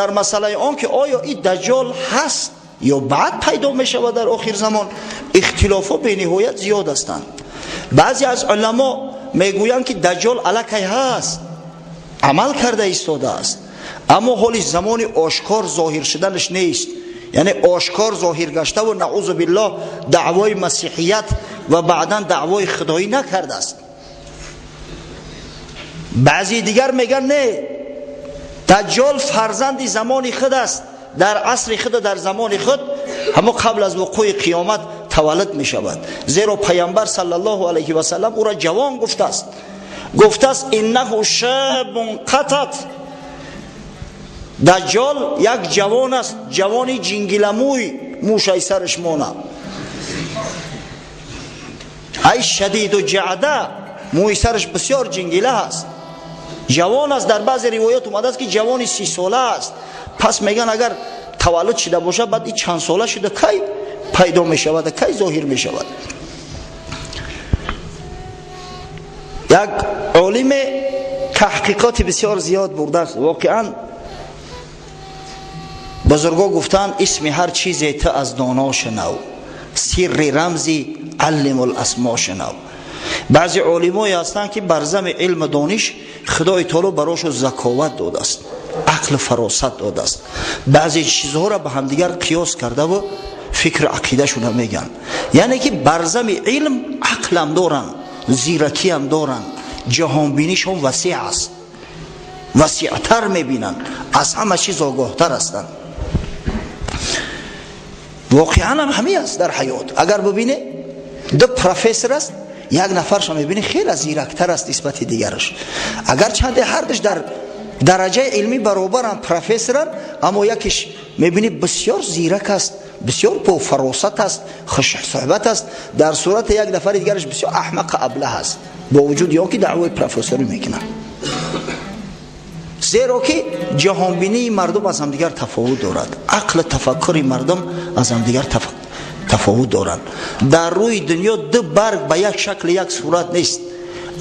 Дар масъалаи он ки оё ин Даҷҷол ҳаст ё баъд пайдо мешавад дар охир замон, ихтилофҳо бениҳоят зиёд ҳастанд. Баъзе аз уламо мегӯянд, ки Даҷҷол аллакай ҳаст, амал карда истодааст, аммо ҳоли замони ошкор зоҳир шуданаш нест, яъне ошкор зоҳир гаштаву, наъузу биллоҳ, даъвои масиҳият ва баъдан даъвои худоӣ накардааст. Баъзи дигар мегӯянд, не, Даҷҷол фарзанди замони худ аст, дар асри худ, дар замони худ, ҳамо қабл аз вуқӯи қиёмат таваллуд мешавад, зеро Паямбар саллаллоҳу алайҳи васаллам ӯро ҷавон гуфтааст, гуфтааст: «Иннаҳу шабун қатат». Даҷҷол як ҷавон аст, ҷавони ҷингиламӯй, мӯшай сараш мона, ай шадиду ҷаъда, мӯи сараш бисёр ҷингила аст, ҷавон аст. Дар баъзе ривоят омадааст, ки ҷавони 30-сола аст. Пас мегӯянд, агар таваллуд шуда бошад, баъд и чанд сола шуда кай пайдо мешавад, кай зоҳир мешавад? Як олиме таҳқиқоти бисёр зиёд бурдааст. Воқеан, бузурго гуфтанд: «Исми ҳар чизе ту аз доно шунав, сирри рамзи аллиму ласмо шунав». Баъзе олимое ҳастанд, ки бар зами илму дониш Худои Таоло барошо заковат додааст, ақлу фаросат додааст, баъзе чизҳоро ба ҳамдигар қиёс кардаву фикру ақидашона мегӯянд, яъне ки бар зами илм ақлам доранд, зиракиам доранд, ҷаҳонбинишон васеъ аст, васеътар мебинанд, аз ҳама чиз огоҳтар ҳастанд. Воқеан ҳам ҳамин аст. Дар ҳаёт агар бибине, ду профессор аст, як нафаршо мебинӣ, хеле зирактар аст нисбати дигараш, агарчанде ҳардуш дар дараҷаи илмӣ баробаранд, профессоранд, аммо якеш мебинӣ, бисёр зирак аст, бисёр бофаросат аст, хушсӯҳбат аст, дар сурати як нафари дигараш бисёр аҳмақу аблаҳ аст, бо вуҷуди он ки даъвои профессорӣ мекунад, зеро ки ҷаҳонбинии мардум аз ҳамдигар тафовут дорад, ақлу тафаккури мардум аз ҳамдигар тафовут доранд. Дар рӯи дунё ду барг ба як шакли, як сурат нест.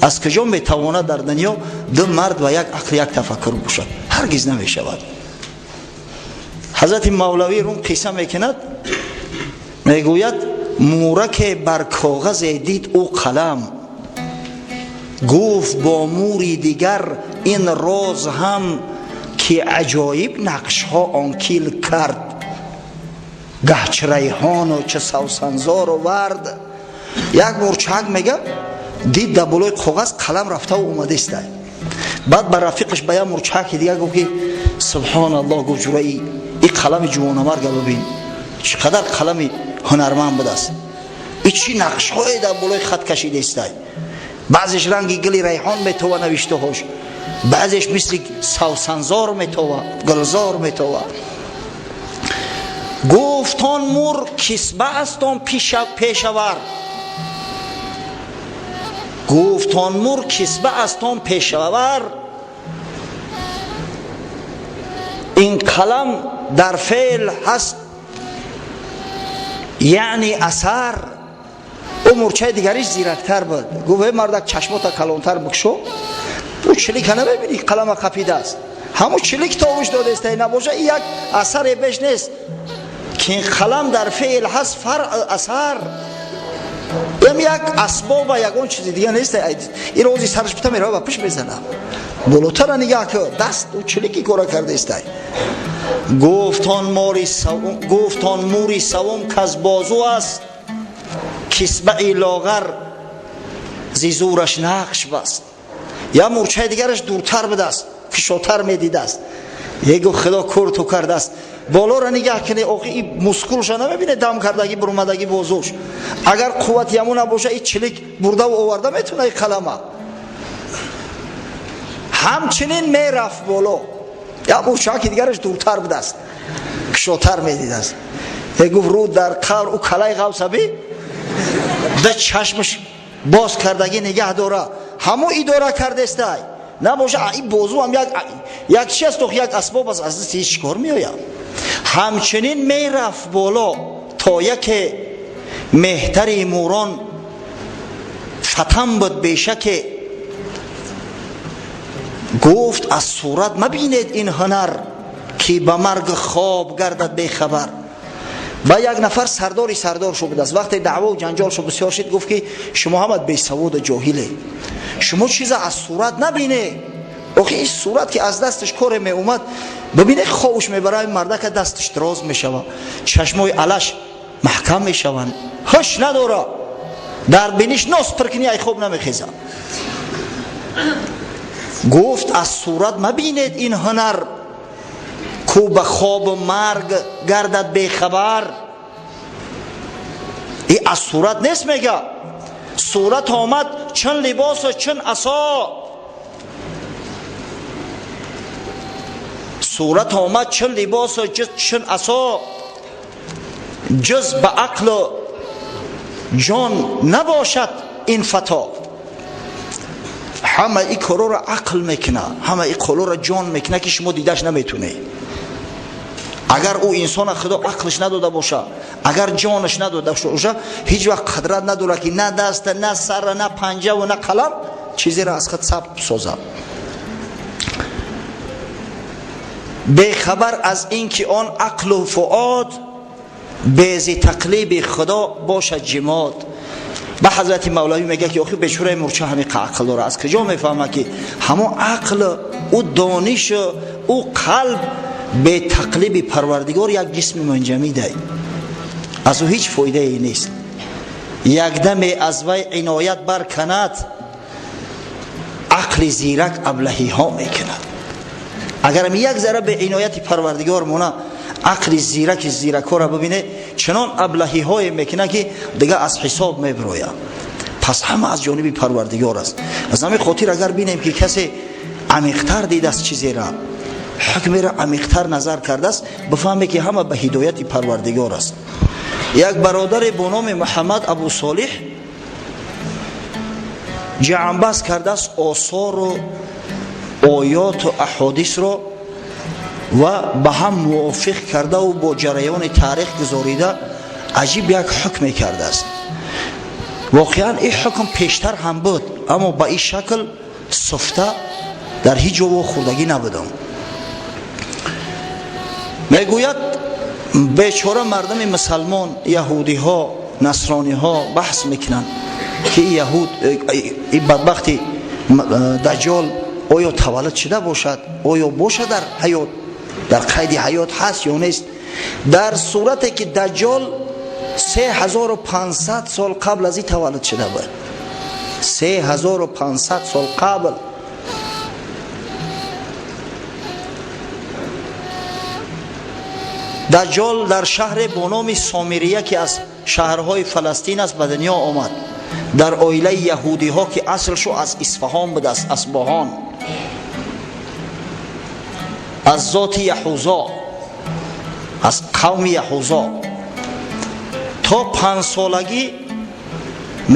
Аз куҷо метавонад дар дунё ду мард ба як ақл, як тафаккур бошад? Ҳаргиз намешавад. Ҳазрати Мавлавӣ Рум қисса мекунад, мегӯяд: «Мураке бар коғазе дид ӯ қалам, гуфт бо мури дигар: ин роз ҳам ки аҷоиб нақшҳо он кил кард, гаҳ чӣ райҳону чӣ савсанзору вард». Як мурчак, мега, дид, дар болои коғаз қалам рафтаву омадеста. Баъд ба рафиқаш, ба як мурчаки дигар гуфт, ки субҳоналлоҳ, гуфт, ҷураи и қалами ҷувонамарга бибин, чӣ қадар қалами ҳунарманд будааст, и чӣ нақшҳое дар болои хат кашидестай, баъзеш ранги гили райҳон метова навиштаҳош, баъзеш мисли савсанзор метова, гулзор метова. Гуфт он мур: «Кисба аст он пешавар». Гуфт он мур: «Кисба аст он пешавар, ин қалам дар феъл ҳаст, яъни асар». Ӯ мурчаи дигариш зирактар буд, гуфт: «Э мардак, чашмота калонтар бикшо, ӯ чилика намебинӣ, қалама қапидааст, ҳамун чилик тобуш додеста, набоша як асаре беш нест, ки ин қалам дар феъл ҳаст, фаръ асар, ям як асбоба, ягон чизи дига нест. Ин рози сараш бита мерава, ба пиш мезана, болотара нигаҳ ки даст ӯ чилики кора кардаистай». Гуфт он мури савум: «Каз бозу аст кисбаи лоғар, зи зӯраш нақш баст». Я мурчаи дигараш дуртар будааст, кушотар медидааст. Е гуфт: «Худо кӯрту кардааст, болоро нигаҳ кунӣ, охи и мускулша намебине, дам кардагӣ, бурумадагӣ бозуш, агар қуввати яму набоша, и чилик бурдаву оварда метуна и қалама». Ҳамчунин мерафт боло. Я мурчаки дигараш дуртар будааст, кушотар медидааст. Е гуфт: «Рӯ дар қавр ӯ калаи ғавсаби да чашмаш боз кардагӣ нигаҳ дора, ҳамо идора кардестай, набоша ин бозу ҳам як чи аст, ох, як асбоб аст, аз дасти ҳеҷ кор меояд». Ҳамчунин мерафт боло, то яке меҳтари мурон фатан буд бешаке. Гуфт: «Аз сурат мабинед ин ҳунар, Ки ба марг хоб гардад бехабар. Ба як нафар сардори сардор шуд аст. Вақте даъво ҷанҷол шуд бисёр шид, гуфт ки шумо ҳамат бесаводу ҷоҳиле, шумо чиза аз сурат набине. Охи ин сурат ки аз дасташ коре меомад, бибине ховуш мебара, ин мардака дасташ дроз мешава, чашмои алаш маҳкам мешаванд, ҳуш надора, дар биниш нос пиркини ай хоб намехеза. Гуфт аз сурат мабинед ин ҳунар, ку ба хобу марг гардад бехабар. И аз сурат нест, мега сурат омад чун либосу чун асо, сурат омад чун либосу чун асо, ҷуз ба ақлу ҷон набошад ин фато. Ҳама ин корро ақл мекуна, ҳама ин корро ҷон мекуна, ки шумо дидаш наметунед. Агар ӯ инсона худо ақлш надода боша, агар ҷонаш надода боша, ҳеҷ вақт қудрат надорад ки на даст, на сар, на панҷаву на қалам чизеро аз худ сабт созад. Бехабар аз ин ки он ақлу фуод бези тақлиби худо бошад ҷимод. Ба ҳазрати Мавлавӣ мегӯяд ки охи бечораи мурча ҳамин ақл дорад, аз куҷо мефаҳмад ки ҳамон ақл, ӯ дониш, ӯ қалб бе тақлиби Парвардигор як ҷисми мунҷамидай, аз ӯ ҳеҷ фоидае нест. Якдаме аз вай иноят барканад, ақли зирак аблаҳиҳо мекунад. Агарам як зара бе инояти Парвардигор мона, ақли зираки зиракҳоро бибине, чунон аблаҳиҳое мекунад ки дига аз ҳисоб мебирояд. Пас ҳама аз ҷониби Парвардигор аст. Аз ҳамин хотир агар бинем ки касе амиқтар дидааст чизера, ҳукмеро амиқтар назар кардааст, бифаҳме ки ҳама ба ҳидояти Парвардигор аст. Як бародаре бо номи Муҳаммад Абу Солиҳ ҷамъбаст кардааст осору оёту аҳодисро ва ба ҳам мувофиқ кардаву бо ҷараёни таърих гузорида аҷиб як ҳукме кардааст. Воқеан ин ҳукм пештар ҳам буд, аммо ба ин шакл суфта дар ҳеҷ ҷо вохӯрдагӣ набудам. Мегӯяд бечора мардуми мусалмон, яҳудиҳо, насрониҳо баҳс мекунанд ки яҳуд, ин бадбахти даҷҷол оё таваллуд шуда бошад, оё бошад дар ҳаёт, дар қайди ҳаёт ҳаст ё нест. Дар сурате ки даҷҷол 3500 сол қабл аз ин таваллуд шуда буд, 3500 сол қабл. Даҷҷол дар шаҳре бо номи Сомирия ки аз шаҳрҳои Фаластин аст ба дунё омад, дар оилаи яҳудиҳо ки аслшу аз Исфаҳон будааст, Асбоҳон, аз зоти Яҳузо, аз қавми Яҳузо. То 5 солагӣ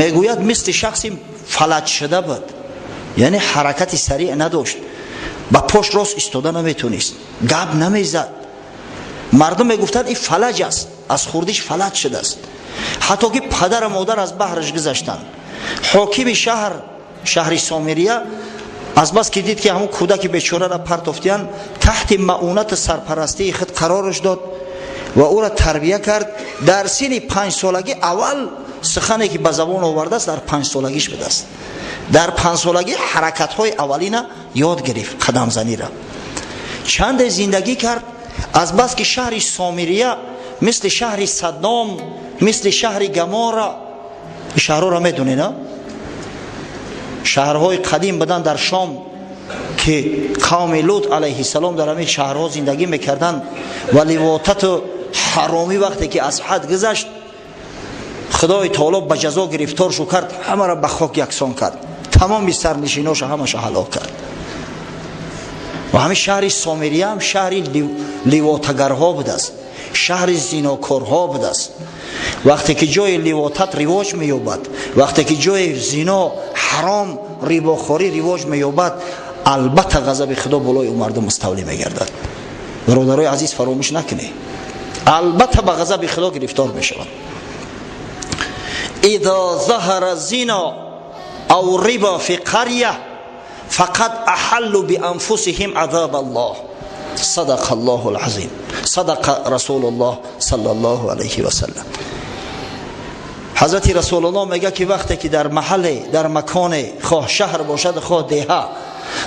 мегӯяд мисли шахси фалаҷ шуда буд, яъне ҳаракати сариъ надошт, ба пош рост истода наметонист, гап намезад. Мардум мегуфтанд ин фалаҷ аст, аз хурдиш фалаҷ шудааст. Ҳатто ки падару модар аз баҳраш гузаштанд. Ҳокими шаҳр, шаҳри Сомирия, аз бас ки дид ки ҳамон кӯдаки бечораро партофтиянд, таҳти маъунати сарпарастии худ қарораш дод ва ӯро тарбия кард. Дар синни 5 солагӣ аввал сухане ки ба забон овардааст дар 5 солагиш будааст. Дар 5 солагӣ ҳаракатҳои аввалина ёд гирифт, қадамзанира. Чанде зиндагӣ кард. Аз бас ки шаҳри Сомирия мисли шаҳри Саддом, мисли шаҳри Гамора, шаҳрҳоро медонед, шаҳрҳои қадим буданд дар Шом ки қавми Лут алайҳиссалом дар ҳамин шаҳрҳо зиндагӣ мекарданд ва ливотату ҳаромӣ вақте ки аз ҳад гузашт, Худои таоло ба ҷазо гирифтор шу кард, ҳамаро ба хок яксон кард, тамоми сарнишиноша ҳамаша ҳалок кард. Ва ҳамин шаҳри Сомирия ҳам шаҳри ливотагарҳо будааст, шаҳри зинокорҳо будааст. Вақте ки ҷои ливотат ривоҷ меёбад, вақте ки ҷои зино, ҳаром, рибохорӣ ривоҷ меёбад, албатта ғазаби Худо болои ӯ мардум муставлӣ мегардад. Бародарои азиз, фаромӯш накунед, албатта ба ғазаби Худо гирифтор мешавад. Иза заҳара зино ав риба фи қаря фақад аҳаллу бианфусиҳим азаб Аллоҳ. Садақа Аллоҳу алазим, садақа Расулуллоҳ саллаллоҳу алайҳи васаллам. Ҳазрати Расулуллоҳ мегӯяд, ки вақте ки дар маҳалле, дар маконе, хоҳ шаҳр бошад, хоҳ деҳа,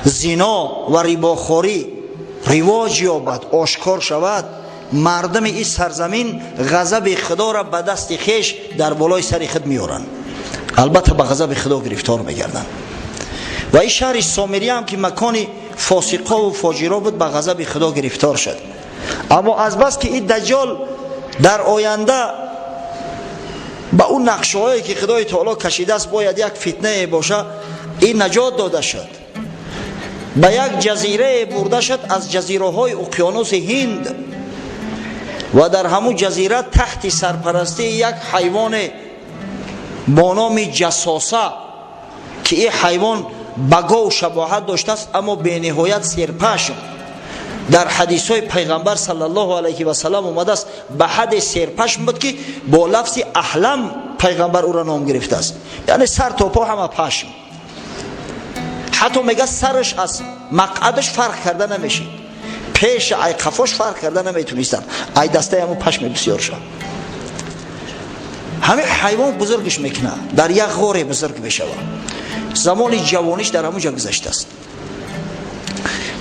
зино ва рибохорӣ ривоҷ ёбад, ошкор шавад, мардуми ин сарзамин ғазаби худоро ба дасти хеш дар болои сари худ меоранд, албатта ба ғазаби худо гирифтор мегарданд. Ва ин шаҳри Сомирия ҳам, ки макони фосиқову фоҷиро буд, ба ғазаби худо гирифтор шуд. Аммо азбаски ин Даҷҷол дар оянда ба ӯ нақшаҳое, ки Худои Таоло кашидааст, бояд як фитнае боша, ин наҷот дода шуд, ба як ҷазирае бурда шуд аз ҷазираҳои уқёнуси Ҳинд ва дар ҳамун ҷазира таҳти сарпарастии як ҳайвоне бо номи ҷасоса, ки ин ҳайвон ба гов шабоҳат доштааст, аммо бениҳоят серпашм. Дар ҳадисҳои Пайғамбар саллаллоҳу алайҳи васаллам омадааст, ба ҳадде серпашм буд, ки бо лафзи аҳлам Пайғамбар ӯро ном гирифтааст, яъне сар то по ҳама пашм. Ҳатто мега, сараш аз мақъадаш фарқ карда намешид, пеша ай қафош фарқ карда наметунистанд, ай дастаи ҳамун пашми бисёр шуд. Ҳамин ҳайвон бузургш мекунад, дар як ғоре бузург мешавад. Замони ҷавониш дар ҳамун ҷо гузаштааст.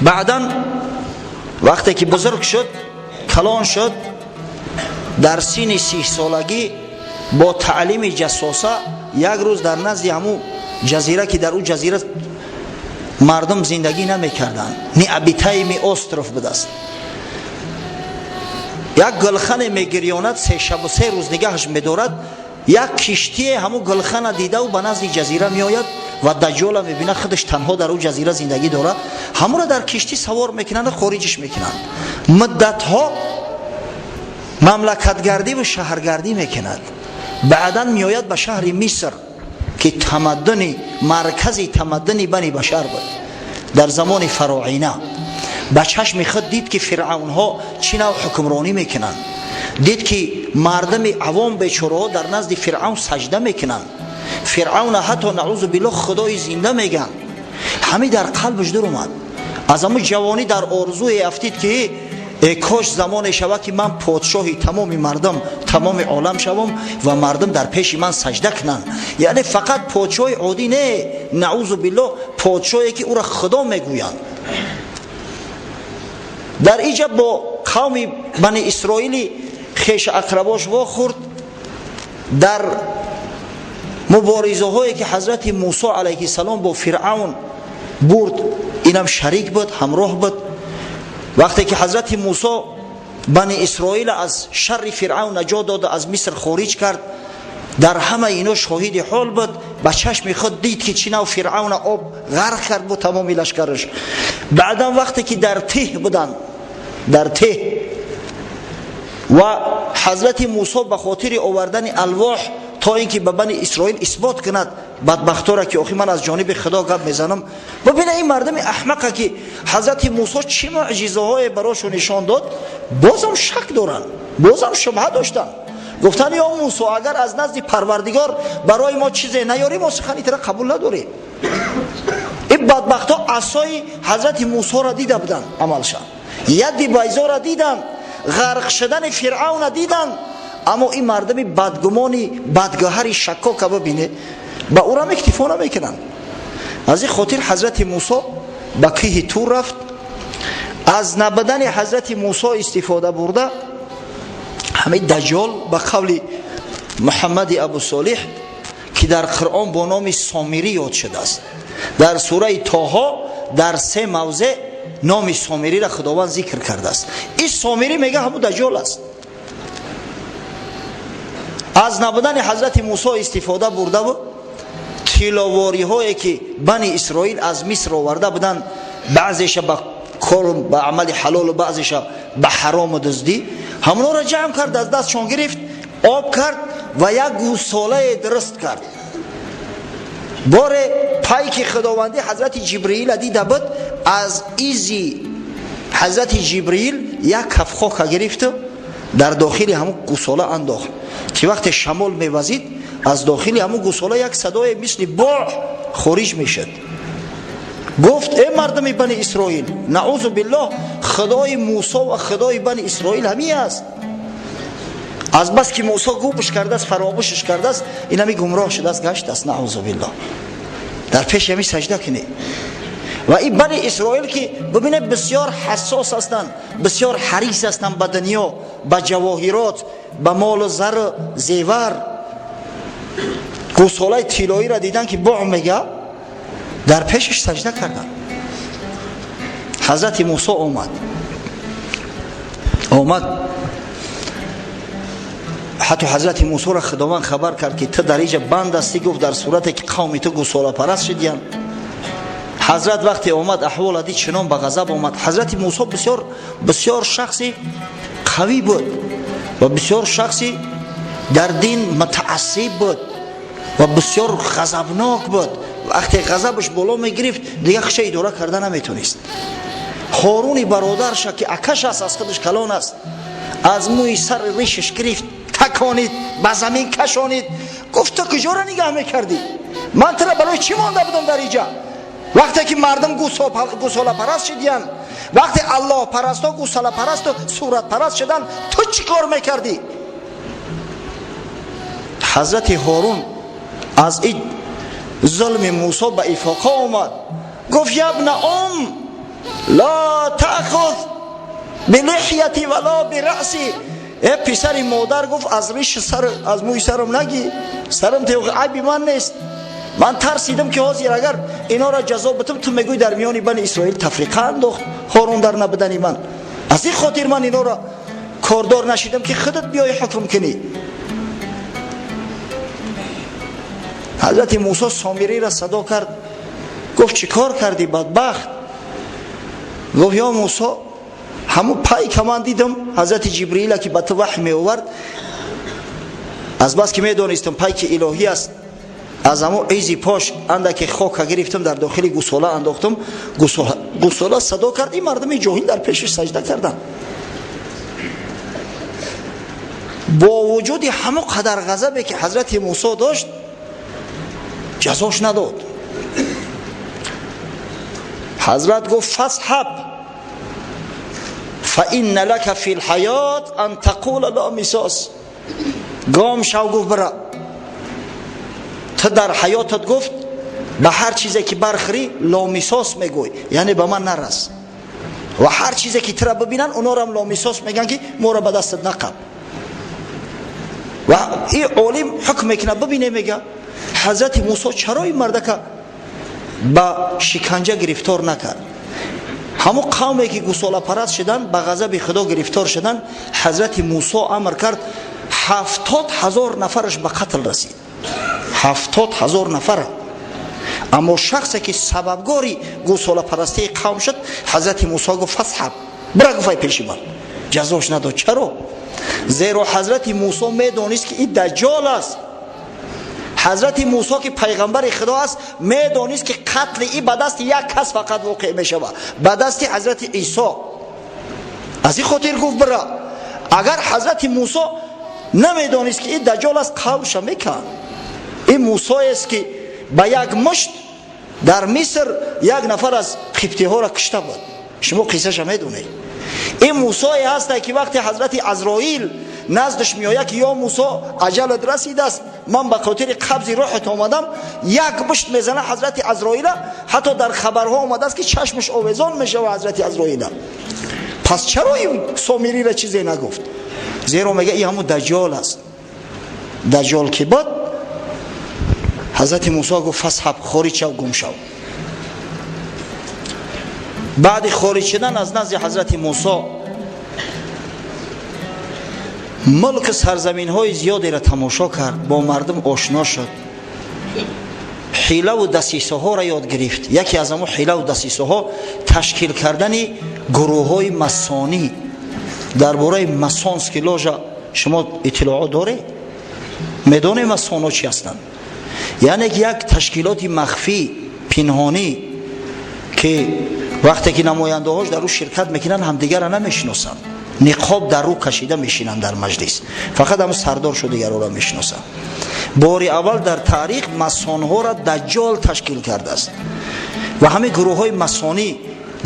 Баъдан вақте ки бузург шуд, калон шуд, дар синни 30-солагӣ бо таълими ҷассоса як рӯз дар назди ҳамун ҷазира, ки дар ӯ ҷазира мардум зиндагӣ намекарданд, необитаемый остров будааст, як гулхане мегирёнад, 3 шабу 3 рӯз нигаҳаш медорад. Як киштие ҳамун гулхана дидаву ба назди ҷазира меояд ва Даҷҷола мебинад, худаш танҳо дар ӯ ҷазира зиндагӣ дорад. Ҳамуро дар киштӣ савор мекунанд, хориҷиш мекунанд. Муддатҳо мамлакатгардиву шаҳргардӣ мекунад. Баъдан меояд ба шаҳри Миср, ки тамаддуни маркази тамаддуни Бани Башар буд дар замони фароина. Ба чашми худ дид, ки фиръавнҳо чӣ нав ҳукмронӣ мекунанд. Дид, ки мардуми авом, бечораҳо дар назди Фиръавн саҷда мекунанд, Фиръавна ҳатто, наъузу биллоҳ, Худои зинда мегӯянд. Ҳамин дар қалбаш дур омад. Аз ҳамун ҷавонӣ дар орзуе афтид, ки э кош замоне шавад, ки ман подшоҳи тамоми мардум, тамоми олам шавам ва мардум дар пеши ман саҷда кунанд. Яъне фақат подшоҳи оддӣ не, наъузу биллоҳ, подшоҳе, ки ӯро Худо мегӯянд. Дар иҷа бо қавми Бани Исроили хеша ақрабош вохӯрд. Дар муборизаҳое, ки ҳазрати Мусо алайҳиссалом бо Фиръавн бурд, инам шарик буд, ҳамроҳ буд. Вақте ки ҳазрати Мусо Бани Исроила аз шарри Фиръавн наҷот дода, аз Миср хориҷ кард, дар ҳамаи ино шоҳиди ҳол буд. Ба чашми худ дид, ки чӣ нав Фиръавна об ғарқ кард бо тамоми лашкараш. Баъдан вақте ки дар Тиҳ буданд, дар Тиҳ, ва ҳазрати Мусо ба хотири овардани алвоҳ, то ин ки ба Бани Исроил исбот кунад бадбахтора, ки охи ман аз ҷониби Худо гап мезанам, бибина ин мардуми аҳмақа, ки ҳазрати Мусо чӣ муъҷизаҳое барошон нишон дод, бозам шак доранд, бозам шубҳа доштанд. Гуфтанд: «Ё Мусо, агар аз назди Парвардигор барои мо чизе наёрӣ, мо сухани тира қабул надорем». Ин бадбахтҳо асои ҳазрати Мусоро дида буданд, амалша яди байзора диданд, ғарқ шудани Фиръавна диданд. Аммо ин мардуми бадгумони бадгаҳари шаккока бибине, ба ӯрам иктифо намекунанд. Аз ин хотир ҳазрати Мусо ба кӯҳи Тур рафт. Аз набудани ҳазрати Мусо истифода бурда, ҳамин Даҷҷол, ба қавли Муҳаммади Абу Солиҳ, ки дар Қуръон бо номи Сомирӣ ёд шудааст, дар сураи Тоҳо дар се мавзеъ номи Сомириро Худованд зикр кардааст, ин Сомирӣ, мега, ҳамун Даҷҷол аст. Аз набудани ҳазрати Мусо истифода бурдаву тилловориҳое, ки Бани Исроил аз Миср оварда буданд, баъзеша ба кору ба амали ҳалолу, баъзеша ба ҳарому дуздӣ, ҳамонҳоро ҷамъ кард, аз дастшон гирифт, об кард ва як гӯсолае дуруст кард. Боре пайки худовандӣ ҳазрати Ҷибриила дида буд. Аз изи ҳазрати Ҷибриил як каф хока гирифту дар дохили ҳамун гӯсола андохт, ки вақте шамол мевазид, аз дохили ҳамун гӯсола як садое мисли боъ хориҷ мешуд. Гуфт: эй мардуми Бани Исроил, наъузу биллоҳ, худои Мусо ва худои Бани Исроил ҳамин аст. Аз бас ки Мусо губш кардааст, фаромӯшаш кардааст, ин ҳами гумроҳ шудааст, гаштааст, наъузу биллоҳ. Дар пеши ҳамин саҷда кунед. Ва ин Бани Исроил ки бибинед, бисёр ҳассос ҳастанд, бисёр ҳарис ҳастанд ба дунё, ба ҷавоҳирот, ба молу зару зевар. Гӯсолаи тиллоиро дидан ки боғ мега, дар пешаш саҷда карданд. Ҳазрати Мусо омад. Ҳатто ҳазрати Мусоро Худованд хабар кард, ки ту дар иҷа банд ҳастӣ, гуфт, дар сурате ки қавми ту гӯсолапараст шудиянд. Ҳазрат вақте омад, аҳвола дид, чунон ба ғазаб омад. Ҳазрати Мусо бисёр бисёр шахси қавӣ буд ва бисёр шахси дар дин мутаассиб буд ва бисёр ғазабнок буд. Вақте ғазабаш боло мегирифт, дигар худша идора карда наметонист. Ҳоруни бародарша, ки акаш аст, аз худаш калон аст, аз мӯи сари ришаш гирифт, таконид, ба замин кашонид. Гуфт: ту куҷоро нигаҳ мекардӣ? Ман тура барои чӣ монда будам дар иҷа? Вақте ки мардум гӯсолапараст шудиянд, вақте аллоҳпарастҳо гӯсолапарасту суратпараст шуданд, ту чӣ кор мекардӣ? Ҳазрати Ҳорун аз ин зулми Мусо ба ифоқа омад. Гуфт: ябна ум, ла таъхуз билиҳяти вала бираъси. Э писари модар, гуфт, аз риши сар, аз мӯи сарам нагӣ, сарам теғ, айби ман нест. Ман тарсидам, ки ҳозир агар инора ҷазо битам, ту мегӯй, дар миёни Бани Исроил тафриқа андохт Ҳорун дар набудани ман. Аз ин хотир ман инора кордор нашидам, ки худат биёи ҳукм кунӣ. Ҳазрати Мусо Сомириро садо кард, гуфт: чӣ кор кардӣ, бадбахт? Гуфт: ё Мусо, ҳамун пайка ман дидам, ҳазрати Ҷибриила, ки ба ту ваҳй меовард. Аз бас ки медонистам пайки илоҳӣ аст, аз ҳамун изи пош андаке хока гирифтам, дар дохили гусола андохтам. Гусола садо кард, ин мардуми ҷоҳил дар пешаш саҷда карданд. Бо вуҷуди ҳамон қадар ғазабе ки ҳазрати Мусо дошт, ҷазош надод. Ҳазрат гуфт: фасҳаб фаинна лака фи лҳаёт ан тақула ла мисос. Гом шав, гуфт, бира, ту дар ҳаётат, гуфт, ба ҳар чизе ки бархӯрӣ, ломисос мегӯй, яъне ба ман нарас, ва ҳар чизе ки тура бибинанд, онорам ломисос мегӯянд, ки моро ба дастат нақаб. Ва ин олим ҳукм мекунад, бибине, мега, ҳазрати Мусо чаро ин мардака ба шиканҷа гирифтор накард? Ҳамон қавме ки гусолапараст шуданд, ба ғазаби Худо гирифтор шуданд, ҳазрати Мусо амр кард, 70,000 нафараш ба қатл расид, 70,000 нафара. Аммо шахсе ки сабабгори гусолапарастии қавм шуд, ҳазрати Мусо гуфт: фасҳаб, бира, гуфай, пеши ман. Ҷазош надод. Чаро? Зеро ҳазрати Мусо медонист, ки ин даҷҷол аст. Ҳазрати Мусо, ки пайғамбари Худо аст, медонист, ки қатли и ба дасти як кас фақат воқеъ мешавад, ба дасти ҳазрати Исо. Аз ин хотир гуфт: бира. Агар ҳазрати Мусо намедонист, ки ин даҷҷол аст, қавмша мекард. Ин Мусоест, ки ба як мушт дар Миср як нафар аз қибтиҳоро кушта буд, шумо қиссаша медонед. Ин Мусое ҳаста, ки вақте ҳазрати Азроил наздаш меояд, ки ё Мусо, аҷалат расидааст, ман ба хотири қабзи рӯҳат омадам, як мушт мезана ҳазрати Азроила, ҳатто дар хабарҳо омадааст, ки чашмаш овезон мешава ҳазрати Азроила. Пас чаро ин Сомириро чизе нагуфт? Зеро мега, ин ҳамун даҷҷол аст. Даҷҷол ки буд, ҳазрати Мусо гуфт: фасҳаб, хориҷ шав, гум шав. Баъди хориҷ шудан аз назди ҳазрати Мусо, мулки сарзаминҳои зиёдеро тамошо кард, бо мардум ошно шуд, ҳилаву дасисаҳоро ёд гирифт. Яке аз ҳамон ҳилаву дасисаҳо ташкил кардани гурӯҳҳои масонӣ. Дар бораи масонский ложа шумо иттилоот доред? Медонед, масонҳо чӣ ҳастанд? Яъне ки як ташкилоти махфӣ, пинҳонӣ, ки вақте ки намояндаҳош дар ӯ ширкат мекунанд, ҳамдигарро намешиносанд, ниқоб дар рӯ кашида мешинанд дар маҷлис, фақат ҳамн сардоршу дигарҳоро мешиносанд. Бори аввал дар таърих масонҳоро Даҷҷол ташкил кардааст. Ва ҳамин гурӯҳҳои масонӣ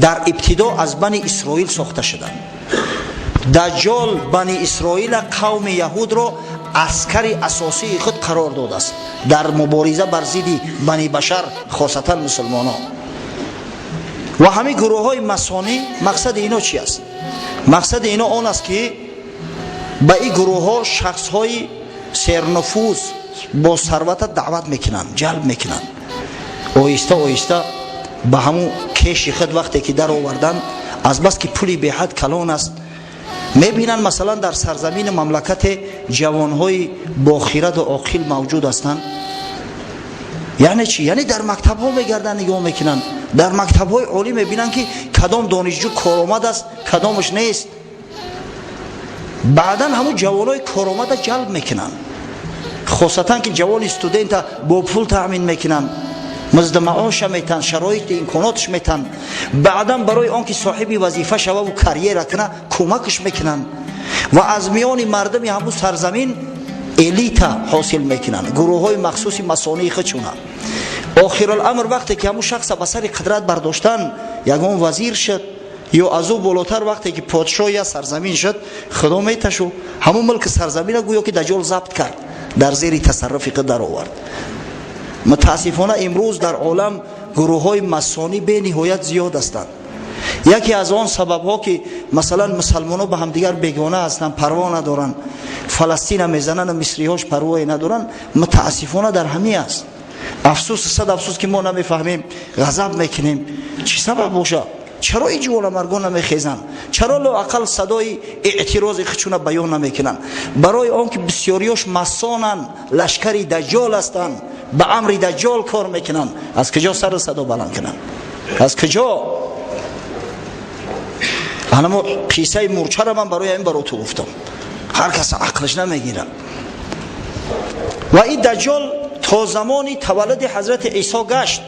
дар ибтидо аз Бани Исроил сохта шуданд. Даҷҷол Бани Исроила, қавми яҳудро аскари асосии худ қарор додааст дар мубориза бар зидди бани башар, хосатан мусулмонон. Ва ҳамин гурӯҳҳои масонӣ, мақсади ино чи аст? Мақсади ино он аст, ки ба ин гурӯҳҳо шахсҳои сернуфуз, бо сарвата даъват мекунанд, ҷалб мекунанд. Оҳиста оҳиста ба ҳамун кеши худ вақте ки дароварданд, азбаски пули беҳад калон аст, мебинанд, масалан, дар сарзамини мамлакате ҷавонҳои бохираду оқил мавҷуд ҳастанд. Яъне чи? Яъне дар мактабҳо мегарданд, нигоҳ мекунанд, дар мактабҳои олӣ мебинанд, ки кадом донишҷӯ коромад аст, кадомаш нест. Баъдан ҳамун ҷавонҳои коромада ҷалб мекунанд, хосатан ки ҷавони студента бо пул таъмин мекунанд, музди маоша метан, шароити имконотш метан. Баъдан барои он ки соҳиби вазифа шававу карьера куна, кӯмакш мекунанд ва аз миёни мардуми ҳамун сарзамин элита ҳосил мекунанд, гурӯҳҳои махсуси масонии худшуна. Охируламр, вақте ки ҳамун шахса ба сари қудрат бардоштан, ягон вазир шуд ё аз ӯ болотар, вақте ки подшоҳ я сарзамин шуд, худо меташу, ҳамун мулки сарзамина гӯё ки Даҷҷол забт кард, дар зери тасарруфи худ даровард. Мутаассифона, имрӯз дар олам гурӯҳҳои масонӣ бениҳоят зиёд ҳастанд. Яке аз он сабабҳо, ки масалан мусалмонҳо ба ҳамдигар бегона ҳастанд, парво надоранд, Фаластина мезананд, мисриҳош парвое надоранд, мутаассифона, дар ҳамин аст. Афсӯс, сад афсӯс, ки мо намефаҳмем, ғазаб мекунем. Чӣ сабаб бошад? Чаро ин ҷуволамаргон намехезанд? Чаро лоақал садои эътирози худшуна баён намекунанд? Барои он ки бисёриёш масонанд, лашкари Даҷҷол ҳастанд, ба амри Даҷҷол кор мекунанд. Аз куҷо сару садо баланд кунанд? Аз куҷо? Анамо қиссаи мурчара ман барои ҳамин баро ту гуфтам, ҳар кас ақлаш намегирад. Ва ин Даҷҷол то замони таваллуди ҳазрати Исо гашт,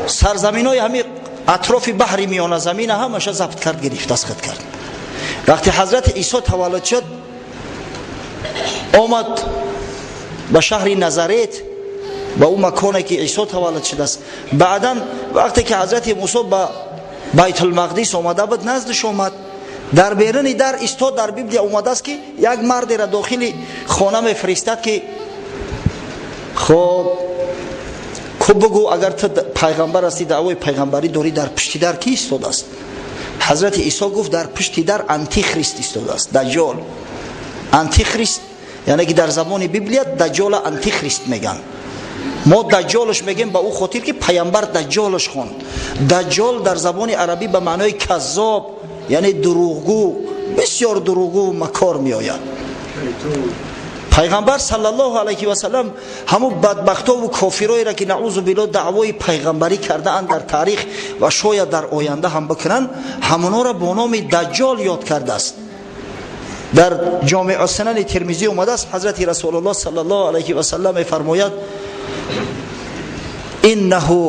сарзаминҳои ҳамин атрофи баҳри Миёназамина ҳамаша забт кард, гирифт, аз худ кард. Вақте ҳазрати Исо таваллуд шуд, омад ба шаҳри Назарет, ба ӯ маконе ки Исо таваллуд шудааст. Баъдан вақте ки ҳазрати Мусо ба Байтулмақдис омада буд, наздиш омад, дар беруни дар истод. Дар Библия омадааст, ки як мардера дохили хона мефиристад, ки хоб ку бугӯ, агар ту пайғамбар ҳастӣ, даъвои пайғамбарӣ дорӣ, дар пушти дар кӣ истодааст? Ҳазрати Исо гуфт: дар пушти дар Антихрист истодааст, Даҷҷол. Антихрист, яъне ки дар забони Библия Даҷҷола Антихрист мегӯянд. Мо Даҷҷолш мегӯем ба ӯ хотир, ки пайғамбар Даҷҷолш хонд. Даҷҷол дар забони арабӣ ба маънои каззоб, яъне дурӯғгӯ, бисёр дурӯғгӯ, макор меояд. Пайғамбар саллаллоҳу алайҳи васалам ҳамун бадбахтову кофироеро, ки, наузу билло, даъвои пайғамбарӣ кардаанд дар таърих ва шояд дар оянда ҳам бикунанд, ҳамонҳоро бо номи Даҷҷол ёд кардааст. Дар Ҷомеъу Сунани Термизӣ омадааст, ҳазрати Расулуллоҳ саллаллоҳу алайҳи васалам мефармояд: иннаҳу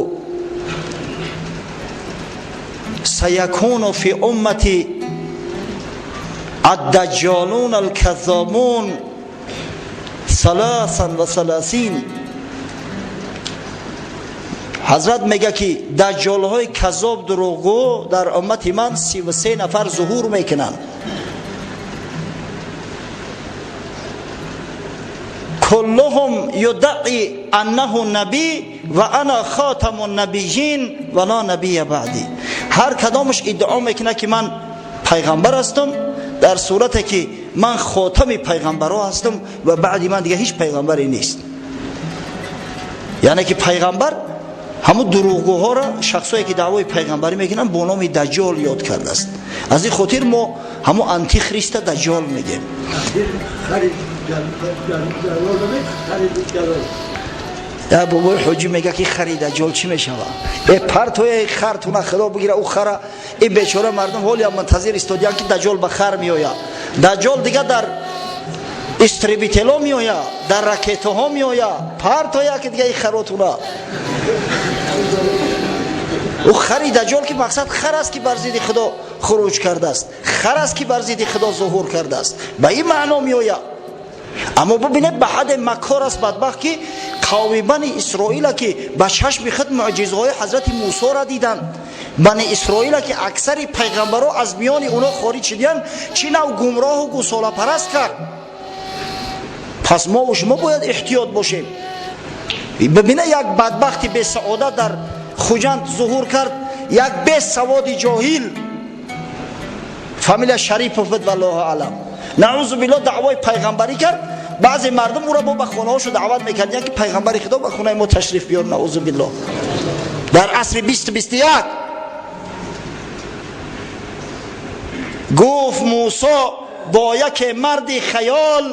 саякуну фи уммати аддаҷҷолун алказзобун 33. Ҳазрат мега, ки даҷҷолҳои каззоб, дурӯғгӯ дар уммати ман 33 нафар зуҳур мекунанд. Куллуҳум юддаи аннаҳу набӣ ва ана хатаму набийин ва ла набия баъди. Ҳар кадомаш иддао мекунад, ки ман пайғамбар ҳастам, дар сурате ки ман хотами пайғамбарҳо ҳастам ва баъди ман дига ҳеҷ пайғамбаре нест. Яъне ки пайғамбар ҳамун дурӯғгӯҳоро, шахсое ки даъвои пайғамбарӣ мекунанд, бо номи Даҷҷол ёд кардааст. Аз ин хотир мо ҳамун Антихриста Даҷҷол мегем. Я бобои ҳоҷӣ мега, ки хари Даҷҷол чӣ мешава? Э, партоя хартуна, худо бигира ӯ хара. Ин бечора мардум ҳолиам мунтазир истодиян, ки Даҷҷол ба хар меояд. Даҷҷол дига дар истребитело меояд, дар ракетаҳо меояд. Партоя ки дига и харотуна. Ӯ хари Даҷҷол, ки мақсад хар аст, ки бар зидди худо хуруҷ кардааст, хар аст, ки бар зидди худо зуҳур кардааст, ба ин маъно меояд. Аммо бубинед, ба ҳадде макор аст бадбахт, ки Қавми Бани Исроила ки ба чашми худ мӯъҷизаҳои ҳазрати Мусоро диданд, Бани Исроила ки аксари пайғамбаро аз миёни онҳо хориҷ шудиянд, чӣ нав гумроҳу гусолапараст кард? Пас мову шумо бояд эҳтиёт бошем. Бибина, як бадбахти бесаодат дар Хуҷанд зуҳур кард, як бесаводи ҷоҳил, фамилия Шарипов буд, валлоҳу аълам, наъузу биллоҳ, даъвои пайғамбарӣ кард. Баъзе мардум ӯро бо ба хонаҳошо даъват мекардиянд, ки пайғамбари Худо ба хонаи мо ташриф биёр. Наъузу биллоҳ, дар асри 20-21. Гуфт Мусо бо яке марди хаёл,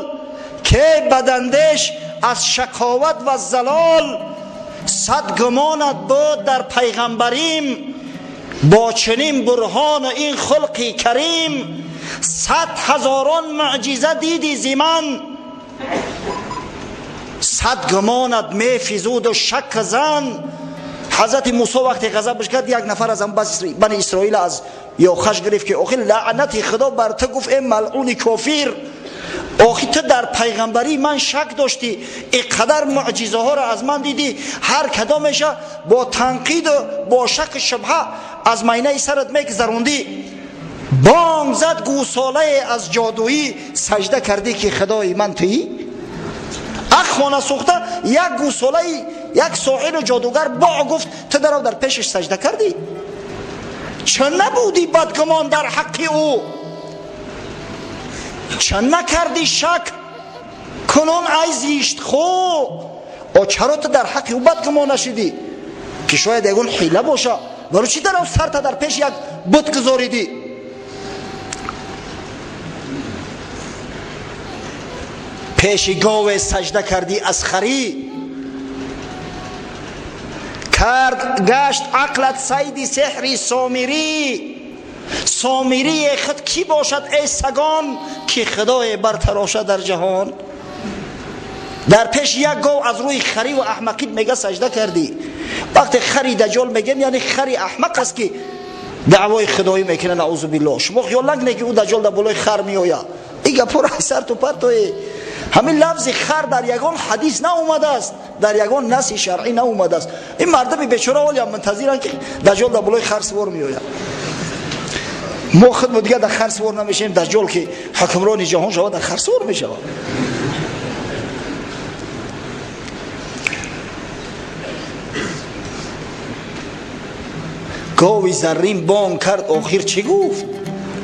ке бадандеш аз шақоват ва залол, сад гумонат буд дар пайғамбарим, бо чунин бурҳону ин хулқи карим, сад ҳазорон мӯъҷиза диди зи ман, сад гумонат мефизуду шак зан. Ҳазрати Мусо вақте ғазабаш кард, як нафар аз Бани Исроил аз ёхаш гирифт, ки охир лаънати Худо бар ту, гуфт: э малъуни кофир, охи ту дар пайғамбарии ман шак доштӣ, ин қадар мӯъҷизаҳоро аз ман дидӣ, ҳар кадомеша бо танқиду бо шаку шубҳа аз майнаи сарат мегузарондӣ, бонг зад гӯсолае аз ҷодуӣ, сажда кардӣ, ки Худои ман туӣ. Ах, хона сӯхта, як гӯсолаи як соҳиру ҷодугар бо гуфт, ту дарав дар пешаш сажда кардӣ. Ча набудӣ бадгумон дар ҳаққи ӯ? Ча накардӣ шак кунун, ай зиштхӯ? О, чаро ту дар ҳаққи ӯ бадгумон нашидӣ, ки шояд ягон ҳила боша? Барои чӣ дарав сарта дар пеши як бут гузоридӣ? Пеши гове сажда кардӣ, аз харӣ кард гашт ақлат сайди сеҳри сомирӣ. Сомирие худ кӣ бошад, эй сагон, ки Худое бартарошад дар ҷаҳон? Дар пеши як гов аз рӯи хариву аҳмақит мега сажда кардӣ. Вақте хари даҷол мегем, яъне хари аҳмақ аст, ки даъвои худоӣ мекунад, наъузу биллоҳ. Шумо хиёл накунед, ки ӯ даҷол дар болои хар меояд. Ин гапҳоро сарту партое. Ҳамин лафзи хар дар ягон ҳадис наомадааст, дар ягон наси шаръӣ наомадааст. Ин мардуми бечора ҳолиам мунтазиранд, ки даҷол дар болои хар сувор меояд. Мо худ дигар дар хар сувор намешавем, даҷол ки ҳукмрони ҷаҳон шавад, дар хар сувор мешавад. Гови заррин бонг кард, охир чӣ гуфт?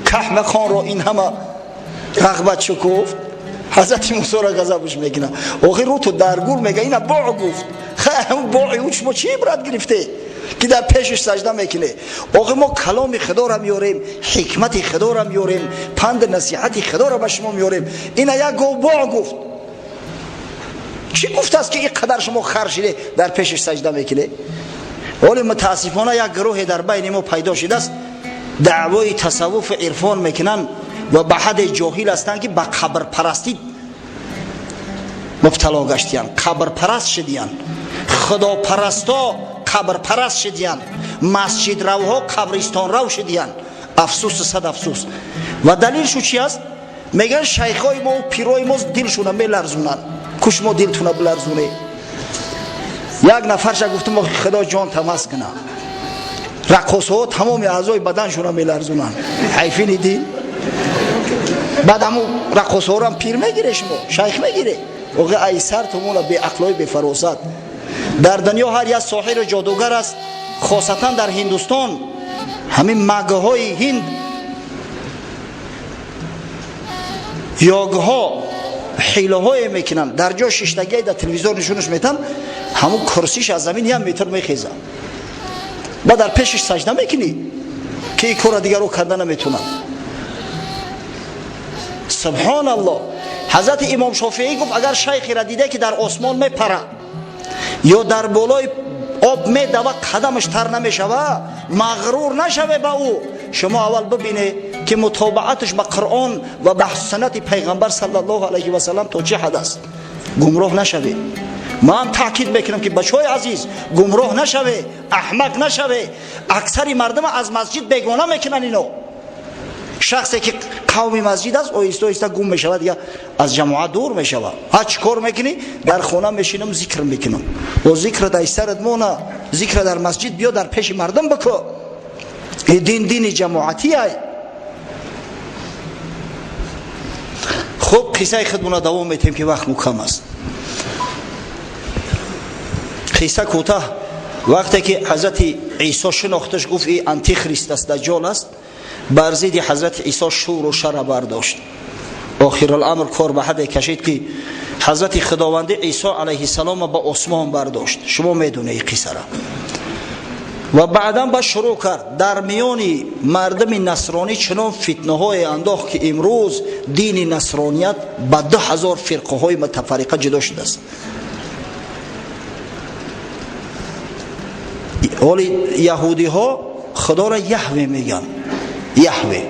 Каҳмақонро ин ҳама рағбат шукуфт. Ҳазрати Мусоро ғазабш мекунад. Охир рӯту дар гур мега, ина боъ гуфт. Боъи ӯ шумо чӣ ибрат гирифте, ки дар пешаш сажда мекунед? Охир мо каломи Худоро меёрем, ҳикмати Худоро меёрем, панди насиҳати Худоро ба шумо меёрем. Ина як гов боъ гуфт. Чӣ гуфтааст, ки ин қадар шумо хар шиде, дар пешаш сажда мекунед? Вале мутаассифона як гурӯҳе дар байни мо пайдо шудааст, даъвои тасаввуфу ирфон мекунанд ва ба ҳадде ҷоҳил ҳастанд, ки ба қабрпарастӣ мубтало гаштиянд, қабрпараст шудиянд. Худопарасто қабрпараст шудиянд, масҷидравҳо қабристонрав шудиянд. Афсӯсу сад афсӯс. Ва далилшу чи аст? Мегӯянд, шайхҳои мо пирои мо дилшуна меларзунанд. Куш мо дилтуна биларзуне? Як нафарша гуфтум: Худо ҷон тамас куна, раққосҳо тамоми аъзои баданшуна меларзунанд, ҳайфини дил. Баъд ҳамун раққосҳорам пир мегире, шумо шайх мегире. Оғи ай сар тумона беақлои бефаросат. Дар дунё ҳар як соҳиру ҷодугар аст, хосатан дар Ҳиндустон, ҳамин магҳои ҳинд, йогҳо ҳилаҳое мекунанд. Дар ҷо шиштагие дар телевизор нишонаш метам, ҳамун курсиш аз замин як метр мехезад, ба дар пешаш сажда мекунӣ, ки ин корра дигаро карда наметунад. Субҳоналлоҳ. Ҳазрати имом Шофиӣ гуфт: агар шайхеро диде, ки дар осмон мепарад ё дар болои об медава, қадамаш тар намешава, мағрур нашаве ба ӯ. Шумо аввал бибине, ки мутобааташ ба Қуръон ва ба суннати пайғамбар саллаллоҳу алайҳи васалам то чӣ ҳад аст, гумроҳ нашавед. Ман таъкид мекунам, ки бачаҳои азиз, гумроҳ нашаве, аҳмақ нашаве. Аксари мардума аз масҷид бегона мекунанд ино. Шахсе ки қавми масҷид аст, оҳиста оҳиста гум мешавад, дигар аз ҷамоат дур мешавад. Ҳа, чӣ кор мекунӣ? Дар хона мешинам, зикр мекунам. О, зикр дар сарат мона, зикр дар масҷид биё, дар пеши мардум бикӯ. Дин дини ҷамоатӣ ай. Хуб, қиссаи худмона давом метем, ки вақт мукам аст. Қисса кӯтаҳ. Вақте ки ҳазрати Исо шинохташ, гуфт и антихрист аст, даҷҷол аст, бар зидди ҳазрати Исо шуру шара бардошт. Охируламр кор ба ҳадде кашид, ки ҳазрати худованди Исо алайҳиссалома ба осмон бардошт. Шумо медонед қиссара. Ва баъдан ба шурӯъ кард дар миёни мардуми насронӣ чунон фитнаҳое андохт, ки имрӯз дини насроният ба 2000 фирқаҳои мутафарриқа ҷудо шудааст. Ҳоли яҳудиҳо худоро Яҳве мегӯянд. Яҳве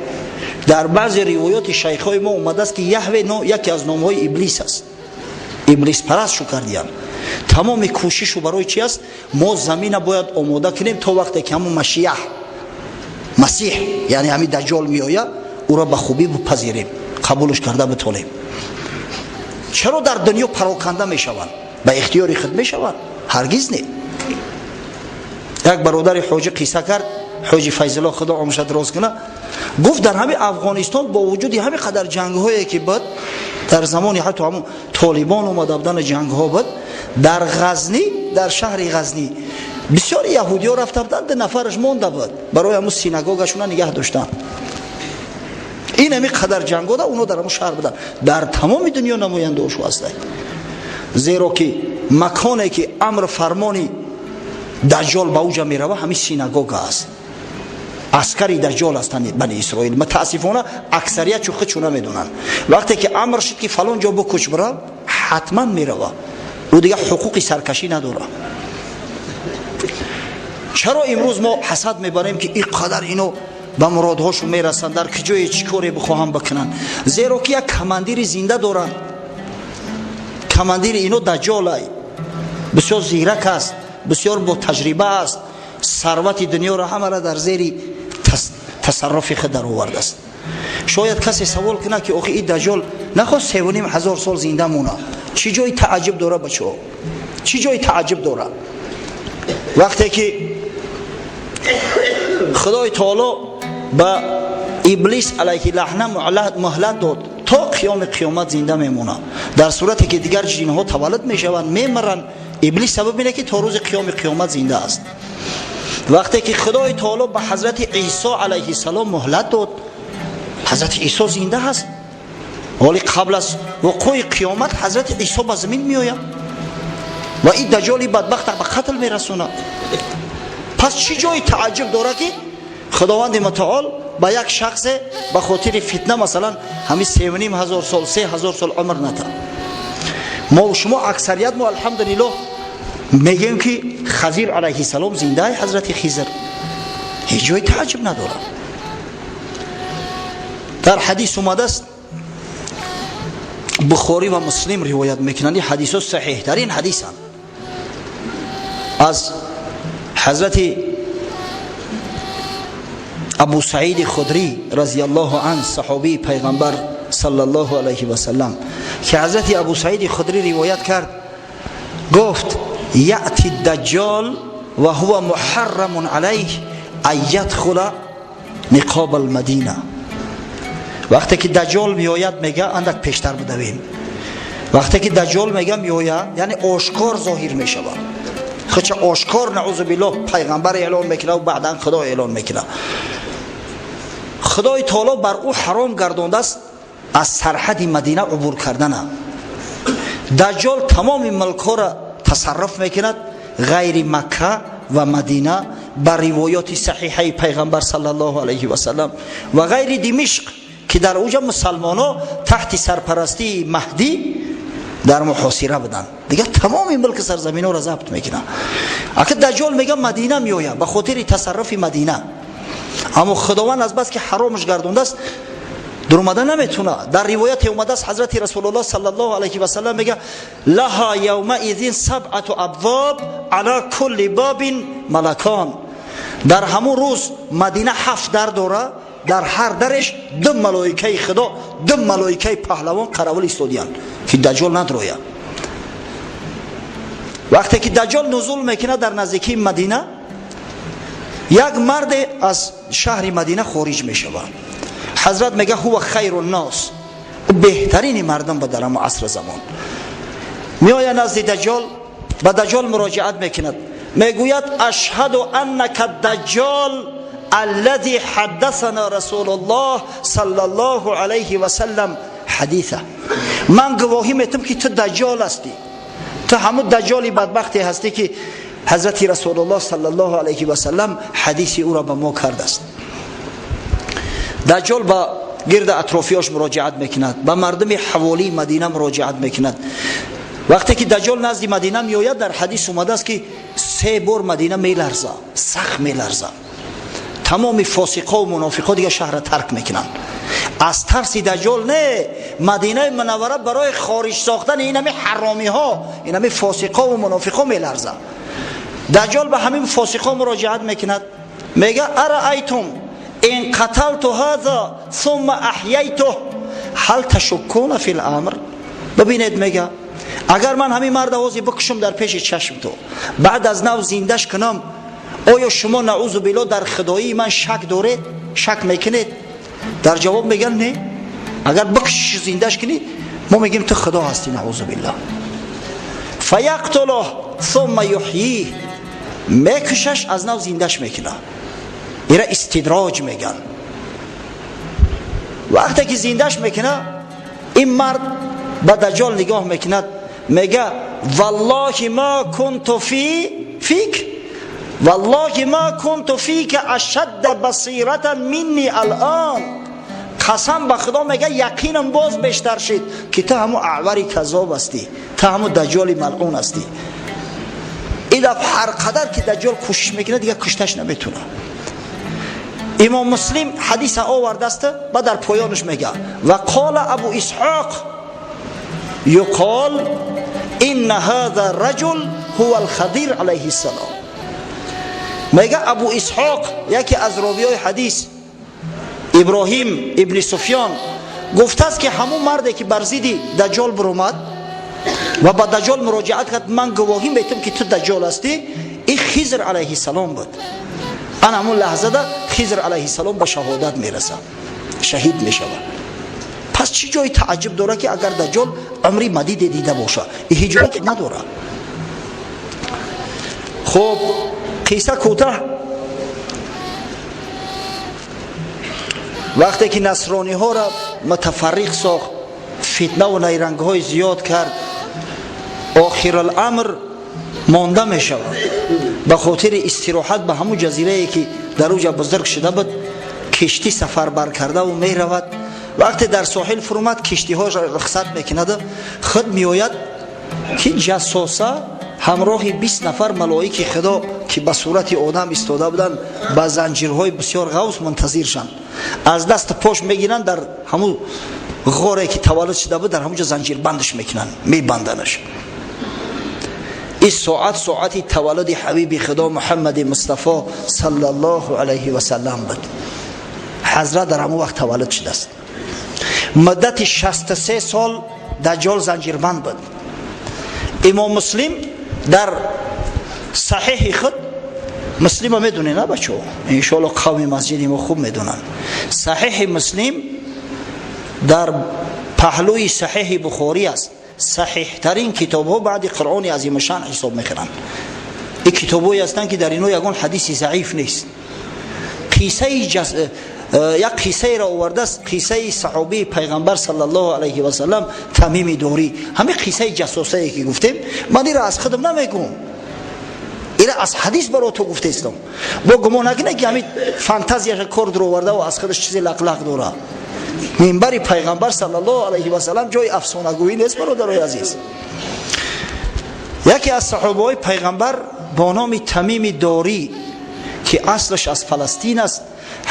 дар баъзе ривоёти шайхҳои мо омадааст, ки Яҳве яке аз номҳои иблис аст. Иблиспараст шу кардиянд. Тамоми кӯшишу барои чи аст? Мо замина бояд омода кунем, то вақте ки ҳамун машияҳ, масиҳ, яъне ҳамин даҷҷол меояд, ӯро ба хубӣ бипазирем, қабулш карда битонем. Чаро дар дунё пароканда мешаванд? Ба ихтиёри худ мешаванд? Ҳаргиз не. Як бародари ҳоҷӣ қисса кард, ҳоҷи Файзулло, худо умрша дароз кунад, гуфт дар ҳамин Афғонистон бо вуҷуди ҳамин қадар ҷангҳое ки буд, дар замони ҳатто ҳамун толибон омада будани ҷангҳо буд, дар Ғазнӣ, дар шаҳри Ғазнӣ бисёри яҳудиҳо рафта буданд, ду нафараш монда буд, барои ҳамун синагогашона нигаҳ доштанд. Ин ҳамин қадар ҷангҳо да онҳо дар ҳамун шаҳр буданд. Дар тамоми дунё намояндаошу ҳастанд, зеро ки маконе ки амр фармони даҷҷол ба уҷа мерава, ҳамин синагога аст. Аскари даҷҷол ҳастанд бани Исроил. Мутаассифона, аксарият чу худшу намедонанд. Вақте ки амр шуд, ки фалон ҷо бикуч, бирав, ҳатман мерава. Ӯ дигар ҳуқуқи саркашӣ надорад. Чаро имрӯз мо ҳасад мебарем, ки ин қадар ино ба муродҳошон мерасанд, дар куҷое чӣ коре бихоҳам бикунанд? Зеро ки як командири зинда доранд. Командири ино даҷҷолай, бисёр зирак аст, бисёр бо таҷриба аст, сарвати дунёро ҳамаро дар зери тасарруфи худ даровардааст. Шояд касе савол кунад, ки охи ин даҷҷол нахост 3500 сол зинда мона, чӣ ҷои тааҷҷуб дора? Бачаҳо, чӣ ҷои тааҷҷуб дора? Вақте ки худои таоло ба иблис алайҳи лаъна муҳлат дод, то қиёми қиёмат зинда мемонад, дар сурате ки дигар ҷинҳо таваллуд мешаванд, мемиранд, иблис сабаб ине, ки то рӯзи қиёми қиёмат зинда аст. Вақте ки худои таоло ба ҳазрати Исо алайҳиссалом муҳлат дод, ҳазрати Исо зинда ҳаст. Ҳоли қабл аз вуқӯи қиёмат ҳазрати Исо ба замин меояд ва ин даҷҷоли бадбахт ба қатл мерасонад. Пас чӣ ҷои тааҷҷуб дорад, ки худованди мутаол ба як шахсе ба хотири фитна, масалан, ҳамин 3500 сол, 3000 сол умр ната? Мо шумо аксарият мо, алҳамдулиллоҳ, мегӯем, ки Хазир алайҳиссалом зиндаи, ҳазрати Хизр, ҳеҷ ҷои тааҷҷуб надорад. Дар ҳадис омадааст, Бухорӣ ва Муслим ривоят мекунанд, ин ҳадисҳо саҳиҳтарин ҳадисанд, аз ҳазрати Абу Саиди Худрӣ разияллоҳу ан, саҳобии пайғамбар саллаллоҳу алайҳи васаллам, ки ҳазрати Абу Саиди Худрӣ ривоят кард, гуфт: яъти даҷҷол ва ҳува муҳаррамун алайҳ ан ядхула ниқоб алмадина. Вақте ки даҷҷол меояд, мега, андак пештар будавем, вақте ки даҷҷол мега меояд, яъне ошкор зоҳир мешавад, худша ошкор, наузу биллоҳ, пайғамбар эълон мекунад ва баъдан худо эълон мекунад. Худои таоло бар ӯ ҳаром гардондааст аз сарҳади Мадина убур кардана. Даҷҷол тамоми мулкҳоро тасарруф мекунад, ғайри Макка ва Мадина, ба ривоёти саҳиҳаи пайғамбар саллаллоҳу алайҳи васаллам, ва ғайри Димишқ, ки дар уҷа мусалмоно таҳти сарпарастии Маҳдӣ дар муҳосира буданд. Дигар тамоми мулки сарзаминҳоро забт мекунад. Ака даҷҷол мега Мадина меояд ба хотири тасарруфи Мадина, аммо худованд аз бас ки ҳаромаш гардондааст, дуромада наметуна. Дар ривояте омадааст, ҳазрати Расулуллоҳ саллаллоҳу алайҳи васаллам мега: лаҳа явмаизин сабъату абвоб, ала кулли бобин малакон. Дар ҳамун рӯз Мадина ҳафт дар дора. Дар ҳар дараш ду малоикаи Худо, ду малоикаи паҳлавон қаравул истодиянд, ки Даҷҷол надрояд. Вақте ки Даҷҷол нузул мекунад дар наздикии Мадина, як марде аз шаҳри Мадина хориҷ мешавад. Ҳазрат мега: ҳува хайру ннос, беҳтарини мардум ба дар ҳамо асри замон. Меояд назди Даҷҷол, ба Даҷҷол муроҷиат мекунад, мегӯяд: ашҳаду аннака даҷҷол аллази ҳаддасана расулуллоҳ саллаллоҳу алайҳи васаллам ҳадиса. Ман гувоҳӣ метам, ки ту Даҷҷол ҳастӣ, ту ҳамун Даҷҷоли бадбахте ҳастӣ, ки ҳазрати Расулуллоҳ саллаллоҳу алайҳи васаллам ҳадиси ӯро ба мо кардааст. Даҷҷол ба гирди атрофиёш муроҷиат мекунад, ба мардуми ҳаволии Мадина муроҷиат мекунад. Вақте ки Даҷҷол назди Мадина меояд, дар ҳадис омадааст, ки се бор Мадина меларза, сахт меларза. Тамоми фосиқо ва мунофиқо дига шаҳрра тарк мекунанд аз тарси Даҷҷол. Не, Мадинаи Мунаввара барои хориҷ сохтани инами ҳаромиҳо, инами фосиқо ва мунофиқо меларза. Даҷҷол ба ҳамин фосиқо муроҷиат мекунад, мега: араайтум ин қаталту ҳаза сумма аҳяйтуҳ ҳал ташуккуна фи ламр. Бибинед, мега, агар ман ҳамин марда ҳозир бикушам дар пеши чашм ту, баъд аз нав зиндаш кунам, оё шумо, наузу билло, дар худоии ман шак доред, шак мекунед? Дар ҷавоб мегӯянд: не, агар бикушиш, зиндаш кунӣ, мо мегӯем, ту худо ҳастӣ, наузу билло. Фаяқтулуҳ сумма юҳйих, мекушаш, аз нав зиндаш мекунад. Ира истидроҷ мегӯянд. Вақте ки зиндаш мекунад, ин мард ба Даҷҷол нигоҳ мекунад, мега: валлоҳи ма кунту фик, валлоҳи ма кунту фика ашадда басиратан минни алъон. Қасам ба Худо, мега, яқинам боз бештар шид, ки ту ҳамун аъвари каззоб ҳастӣ, ту ҳамун Даҷҷоли малъун ҳастӣ. Ин дафъ ҳар қадар ки Даҷҷол кӯшиш мекунад, дига кушташ наметунад. Имом Муслим ҳадиса овардааст ба дар поёнаш мега: ва қола Абу Исҳоқ юқол инна ҳаза раҷул ҳува алхадир алайҳи ссалом. Мега Абу Исҳоқ, яке аз ровиёи ҳадис, Иброҳим ибни Суфён, гуфтааст, ки ҳамун марде, ки бар зидди Даҷҷол биромад ва ба Даҷҷол муроҷиат кард, ман гувоҳӣ метам, ки ту Даҷҷол ҳастӣ, ин Хизр алайҳиссалом буд. Ан ҳамун лаҳзада Хизр алайҳиссалом ба шаҳодат мерасад, шаҳид мешавад. Пас чӣ ҷои тааҷҷуб дорад, ки агар Даҷҷол умри мадиде дида бошад? Ҳеҷ ҷое надорад. Хуб, қисса кӯтаҳ. Вақте ки насрониҳоро мутафарриқ сохт, фитнаву найрангҳои зиёд кард, охируламр монда мешавад. Ба хотири истироҳат ба ҳамун ҷазирае, ки дар уҷа бузург шуда буд, киштӣ сафарбар кардаву меравад. Вақте дар соҳил фурӯмад, киштиҳоро рухсат мекунаду худ меояд, ки ҷассоса ҳамроҳи 20 нафар малоики Худо, ки ба сурати одам истода буданд, ба занҷирҳои бисёр ғавз мунтазиршанд. Аз даст пош мегиранд, дар ҳамун ғоре, ки таваллуд шуда буд, дар ҳамунҷо занҷирбандаш мекунанд, мебанданаш. Ин соат соати таваллуди ҳабиби Худо Муҳаммади Мустафо саллаллоҳу алайҳи васаллам буд. Ҳазрат дар ҳамон вақт таваллуд шудааст. Муддати 63 сол Даҷҷол занҷирбанд буд. Имом Муслим дар саҳиҳи худ, Муслима медонед, на, бачаҳо? Иншоалло, қавми масҷиди мо хуб медонанд. Саҳиҳи Муслим дар паҳлӯи Саҳиҳи Бухорӣ аст, саҳиҳтарин китобҳо баъди Қуръони азимушшан ҳисоб мекунанд. Ин китобҳое ҳастанд, ки дар ино ягон ҳадиси заиф нест. Қиссаи як қиссаеро овардааст, қиссаи саҳобии пайғамбар саллаллоҳу алайҳи васаллам Тамими Дорӣ. Ҳамин қиссаи ҷассосае, ки гуфтем, ман ира аз худам намегӯм, ира аз ҳадис баро ту гуфтаистам. Бо гумон накунед, ки ҳамин фантазияша кор дуровардаву аз худаш чизе лақлақ дора. Минбари пайғамбар саллаллоҳу алайҳи васаллам ҷои афсонагӯӣ нест, бародарои азиз. Яке аз саҳобаҳои пайғамбар бо номи Тамими Дорӣ, ки аслаш аз Фаластин аст,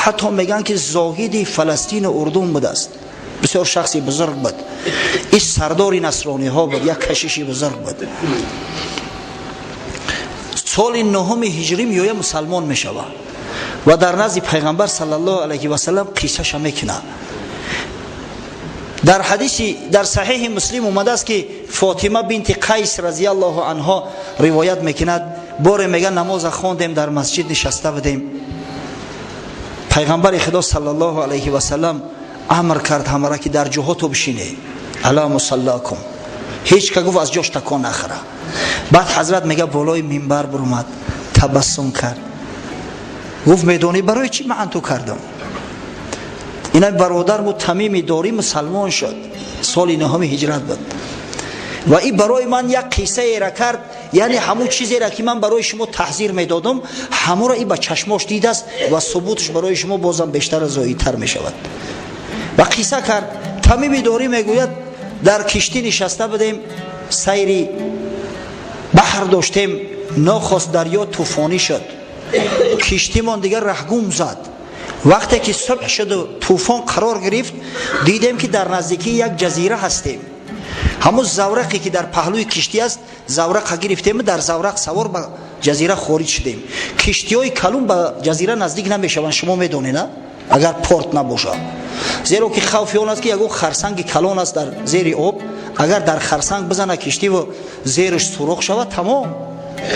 ҳатто мегӯянд, ки зоҳиди Фаластину Урдун будааст, бисёр шахси бузург буд. Ин сардори насрониҳо буд, як кашиши бузург буд. Соли нуҳуми ҳиҷрӣ меоя, мусалмон мешавад. Ва дар назди пайғамбар саллаллоҳу алайҳи васаллам қиссаша мекунад. Дар ҳадиси дар Саҳиҳи Муслим омадааст, ки Фотима бинти Қайс разияллоҳу анҳо ривоят мекунад. Боре, мега, намоза хондем, дар масҷид нишаста будем. Пайғамбари Худо саллаллоҳу алайҳи васаллам амр кард ҳамара, ки дар ҷоҳото бишине, ала мусаллакум, ҳеҷ ка, гуфт, аз ҷош такон нахӯра. Баъд ҳазрат, мега, болои минбар буромад, табассум кард, гуфт: «Медонӣ, барои чӣ ман ту кардам?» Ина бародар буд, Тамими Дорӣ, мусалмон шуд, соли нӯҳуми ҳиҷрат буд. Ва и барои ман як қиссаера кард, яъне ҳамун чизера, ки ман барои шумо таҳзир медодам, ҳамуро и ба чашмош дидааст ва субуташ барои шумо бозам бештар зоидтар мешавад. Ва қисса кард. Тамими Дорӣ мегӯяд: «Дар киштӣ нишаста будем, сайри баҳр доштем. Нохост дарё тӯфонӣ шуд, киштимон дигар раҳгум зад. Вақте ки субҳ шуду тӯфон қарор гирифт, дидем, ки дар наздикии як ҷазира ҳастем. Ҳамун заврақе, ки дар паҳлӯи киштӣ аст, заврақа гирифтему дар заврақ савор ба ҷазира хориҷ шудем. Киштиҳои калун ба ҷазира наздик намешаванд, шумо медонед, агар порт набошад, зеро ки хавфи он аст, ки ягон харсанги калон аст дар зери об. Агар дар харсанг бизана киштиву зериш сурох шавад, тамом,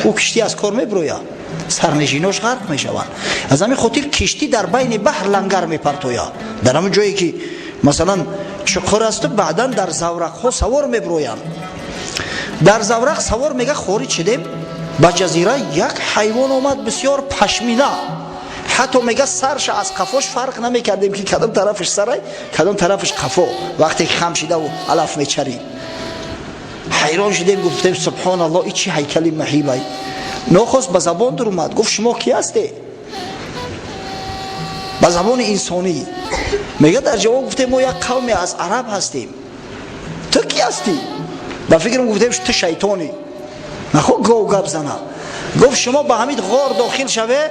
ӯ киштӣ аз кор мебирояд, сарнишинош ғарқ мешаванд. Аз ҳамин хотир киштӣ дар байни баҳр лангар мепартояд, дар ҳамон ҷое, ки масалан чуқур асту баъдан дар заврақҳо савор мебироянд. Дар заврақ савор, мега, хориҷ шудем ба ҷазира. Як ҳайвон омад, бисёр пашмина, ҳатто, мега, сарша аз қафош фарқ намекардем, ки кадом тарафаш сарай, кадом тарафаш қафо. Вақте ки хам шидаву алаф мечарид, ҳайрон шудем, гуфтем: «Субҳоналло, и чӣ ҳайкали маҳибай?» Нохост ба забон дуромад, гуфт: «Шумо кӣ ҳастед?» Ба забони инсонӣ. Мега, дар ҷавоб гуфтем: «Мо як қавме аз араб ҳастем, ту кӣ ҳастӣ?» Ба фикрам гуфтем: «Ту шайтонӣ, нахо гов гап зана». Гуфт: «Шумо ба ҳамин ғор дохил шаве,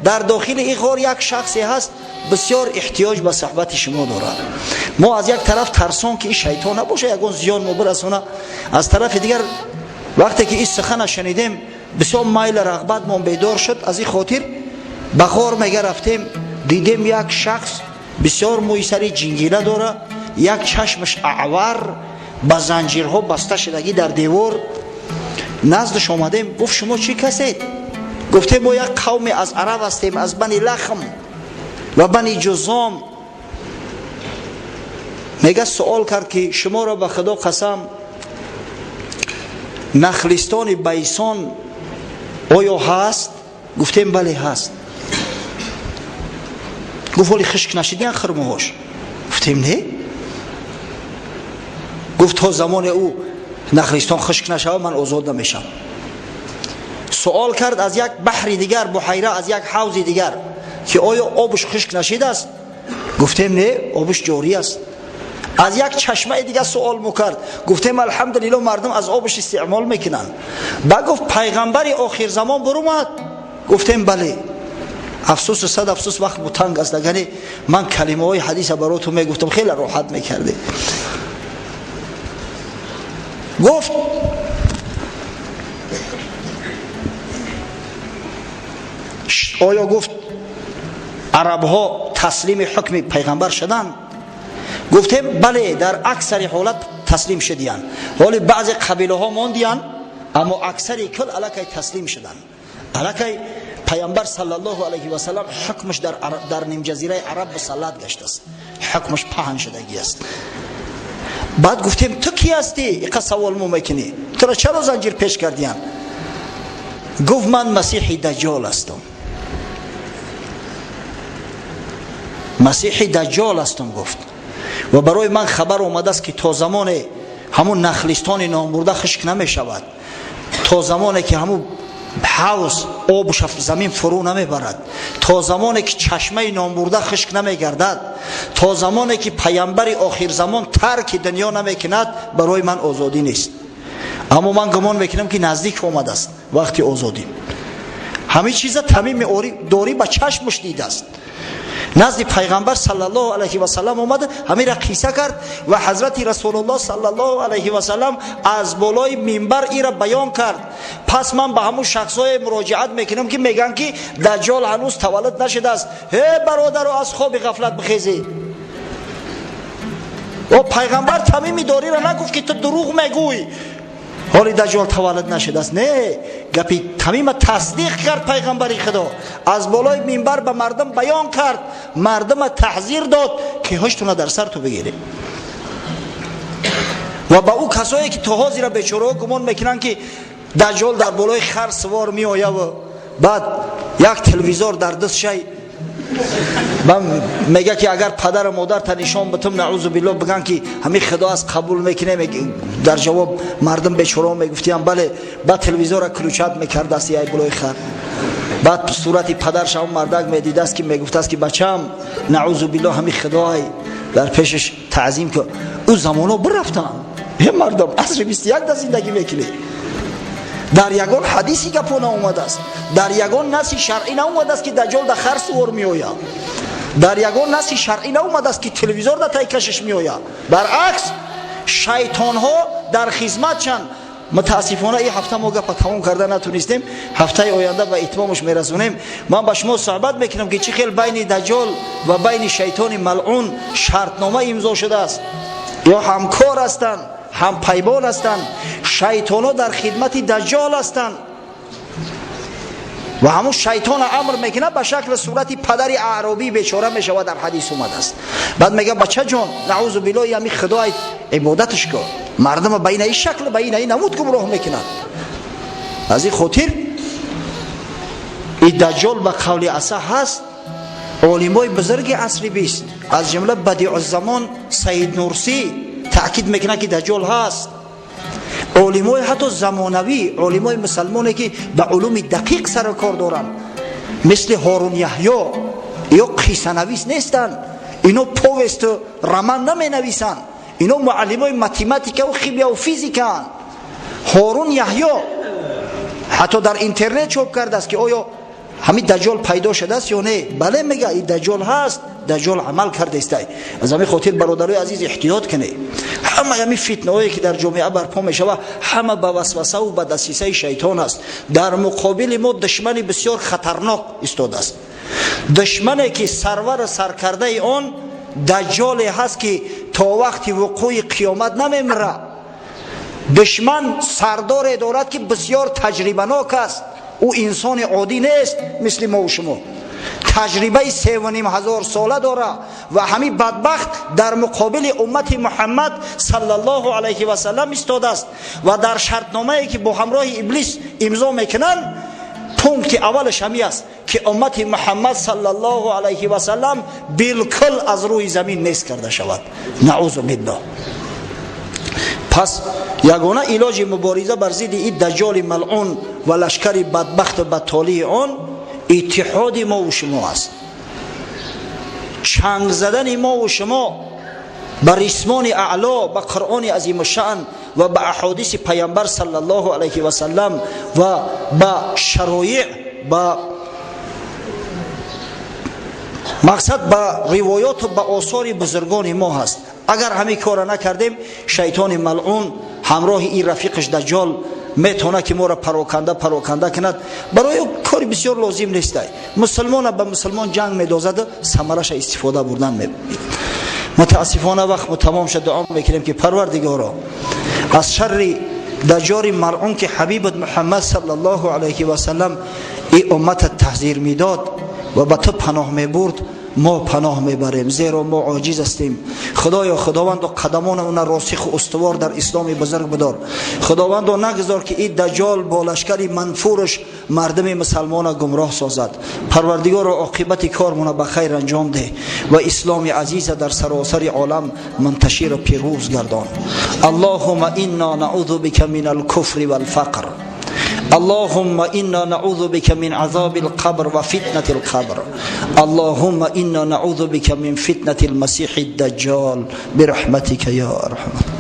дар дохили ин ғор як шахсе ҳаст, бисёр эҳтиёҷ ба суҳбати шумо дорад». Мо аз як тараф тарсон, ки ин шайтон набоша, ягон зиён мо бирасона, аз тарафи дигар, вақте ки ин сухана шунидем, бисёр майл рағбатмон бедор шуд. Аз ин хотир ба ғор, мега, рафтем, дидем, як шахс бисёр мӯи сари ҷингила дора, як чашмаш аъвар, ба занҷирҳо баста шудагӣ дар девор. Наздаш омадем, гуфт: «Шумо чӣ касед?» Гуфтем: «Мо як қавме аз араб ҳастем, аз Бани Лахм ва Бани Ҷузом». Мега, суол кард, ки шуморо ба Худо қасам, нахлистони Байсон оё ҳаст? Гуфтем: «Бале, ҳаст». Гуфт: «Ҳоли хишк нашидиян хурмоҳош?» Гуфтем: «Не». Гуфт: «То замоне ӯ нахлистон хишк нашавад, ман озод намешам». Суол кард аз як баҳри дигар, буҳайра, аз як ҳавзи дигар, ки оё обш хишк нашидааст? Гуфтем: «Не, обш ҷорӣ аст». Аз як чашмаи дигар суол мукард, гуфтем: «Алҳамдулилло, мардум аз обш истеъмол мекунанд». Ба гуфт: «Пайғамбари охирзамон бурумад?» Гуфтем: «Бале». Афсусу сад афсус, вақт бутанг аст, агар ман калимаҳои ҳадиса баротун мегуфтам, хеле роҳат мекарде. Гуфт: «Оё, гуфт, арабҳо таслими ҳукми пайғамбар шуданд?» Гуфтем: «Бале, дар аксари ҳолат таслим шудиянд. Ҳоли баъзе қабилаҳо мондиянд, аммо аксари кул аллакай таслим шуданд. Аллакай пайғамбар саллаллоҳу алайҳи васаллам ҳукмаш дар нимҷазираи араб мусаллат гаштааст, ҳукмаш паҳн шудагӣ аст». Баъд гуфтем: «Ту кӣ ҳастӣ, иқа савол мо мекунӣ? Туро чаро занҷир пеш кардиянд?» Гуфт: «Ман Масиҳи Даҷҷол ҳастам, Масиҳи Даҷҷол ҳастам», гуфт, «ва барои ман хабар омадааст, ки то замоне ҳамун нахлистони номбурда хишк намешавад, то замоне ки ҳамун ҳавз обуш замин фурӯ намебарад, то замоне ки чашмаи номбурда хишк намегардад, то замоне ки пайғамбари охирзамон тарки дунё намекунад, барои ман озодӣ нест. Аммо ман гумон мекунам, ки наздик омадааст вақти озодӣ». Ҳамин чиза Тамими Дорӣ ба чашмаш дидааст. Назди пайғамбар саллаллоҳу алайҳи васаллам омад, ҳамира қисса кард ва ҳазрати Расулуллоҳ саллаллоҳу алайҳи васаллам аз болои минбар ира баён кард. Пас ман ба ҳамун шахсҳое муроҷиат мекунам, ки мегӯянд, ки Даҷҷол ҳанӯз таваллуд нашудааст. Ҳе бародаро, аз хоби ғафлат бихезед. О пайғамбар Тамими Дориро нагуфт, ки ту дурӯғ мегӯй, ҳоли Даҷҷол таваллуд нашудааст. Не, гапи Тамима тасдиқ кард пайғамбари Худо, аз болои минбар ба мардум баён кард, мардума таҳзир дод, ки ҳоштуна дар сар ту бигиред. Ва ба ӯ касое, ки то ҳозира бечораҳо гумон мекунанд, ки Даҷҷол дар болои хар сувор меояву баъд як телевизор дар даст шай мега, ки агар падару модарта нишон битум, наузу биллоҳ, биган, ки ҳамин Худо аст, қабул мекунем. Дар ҷавоб мардум бечорао мегуфтиям: бале. Баъд телевизора включать мекардааст яй болои хар, баъд сурати падарш ҳамон мардак медидааст, ки мегуфтааст, ки бачам, наузу биллоҳ, ҳамин Худоай, дар пешаш таъзим ку. Ӯ замоно бирафтанд. Е мардум, асри 21 да зиндагӣ мекунед. Дар ягон ҳадиси гапо наомадааст, дар ягон наси шаръӣ наомадааст, ки Даҷҷол дар хар сувор меояд. Дар ягон наси шаръӣ наомадааст, ки телевизор дар тай кашиш меояд. Баръакс, шайтонҳо дар хизматшанд. Мутаассифона, ин ҳафта мо гапа тамом карда натунистем, ҳафтаи оянда ба итмомаш мерасонем. Ман ба шумо суҳбат мекунам, ки чӣ хел байни Даҷҷол ва байни шайтони малъун шартнома имзо шудааст, ё ҳамкор ҳастанд, ҳампаймон ҳастанд. Шайтонҳо дар хидмати Даҷҷол ҳастанд ва ҳамун шайтона амр мекунад, ба шакли сурати падари аъробии бечора мешавад, дар ҳадис омадааст. Баъд мега: бача ҷон, наузу биллоҳ, ҳами Худои ибодаташ кун. Мардума ба инаи шакл, ба инаи намуд гумроҳ мекунад. Аз ин хотир и Даҷҷол ба қавли аса ҳаст. Олимои бузурги асри 20, аз ҷумла Бадиъуззамон Саид Нурсӣ, таъкид мекунад, ки Даҷҷол ҳаст. Олимои ҳатто замонавӣ, олимои мусалмоне, ки ба улуми дақиқ сару кор доранд, мисли Ҳорун Яҳё, ё қиссанавис нестанд, ино повесту роман наменависанд, ино муаллимои математикаву химияву физикаанд. Ҳорун Яҳё ҳатто дар интернет чоп кардааст, ки оё ҳамин Даҷҷол пайдо шудааст ё не. Бале, мега, и Даҷҷол ҳаст, Даҷҷол амал кардаистай. Аз ҳамин хотир, бародарои азиз, эҳтиёт кунед. Ҳама ҳамин фитнаҳое, ки дар ҷомеа барпо мешава, ҳама ба васвасаву ба дасисаи шайтон аст. Дар муқобили мо душмани бисёр хатарнок истодааст, душмане, ки сарвару саркардаи он Даҷҷоле ҳаст, ки то вақти вуқӯи қиёмат намемира. Душман сардоре дорад, ки бисёр таҷрибанок аст. Ӯ инсони оддӣ нест, мисли мову шумо, таҷрибаи 3500 сола дора. Ва ҳамин бадбахт дар муқобили уммати Муҳаммад саллаллоҳу алайҳи васаллам истодааст. Ва дар шартномае, ки бо ҳамроҳи Иблис имзо мекунанд, пункти аввалаш ҳами аст, ки уммати Муҳаммад саллаллоҳу алайҳи васаллам билкул аз рӯи замин нест карда шавад, наузу биллоҳ. Пас ягона илоҷи мубориза бар зидди ин Даҷҷоли малъун ва лашкари бадбахту бадтолии он иттиҳоди мову шумо аст, чанг задани мову шумо ба рисмони аъло, ба Қуръони азимушшаън ва ба аҳодиси Пайғамбар саллаллоҳу алайҳи васаллам ва ба шароеъ, ба мақсад, ба ривоёту ба осори бузургони мо ҳаст. Агар ҳамин кора накардем, шайтони малъун ҳамроҳи ин рафиқаш Даҷҷол метавонад, ки моро пароканда пароканда кунад. Барои кори бисёр лозим нестай, мусулмона ба мусулмон ҷанг медозаду самараша истифода бурдан. Мутаассифона, вақт тамом шуд. Дуо мекунем, ки Парвардигоро, аз шарри Даҷҷоли малъун, ки ҳабибат Муҳаммад саллаллоҳу алайҳи васаллам и уммата таҳзир медод ва ба ту паноҳ мебурд, мо паноҳ мебарем, зеро мо оҷиз ҳастем. Худоё, Худовандо, қадамона росиху устувор дар исломи бузург бидор. Худовандо, нагузор, ки ин Даҷҷол бо лашкари манфураш мардуми мусалмона гумроҳ созад. Парвардигоро, оқибати кормона ба хайр анҷом деҳ ва исломи азиза дар саросари олам мунташиру пирӯз гардон. Аллоҳума инна наузу бика мин алкуфри валфақр. اللهم إنا نعوذ بك من عذاب القبر وفتنة القبر. اللهم إنا نعوذ بك من فتنة المسيح الدجال برحمتك يا أرحم.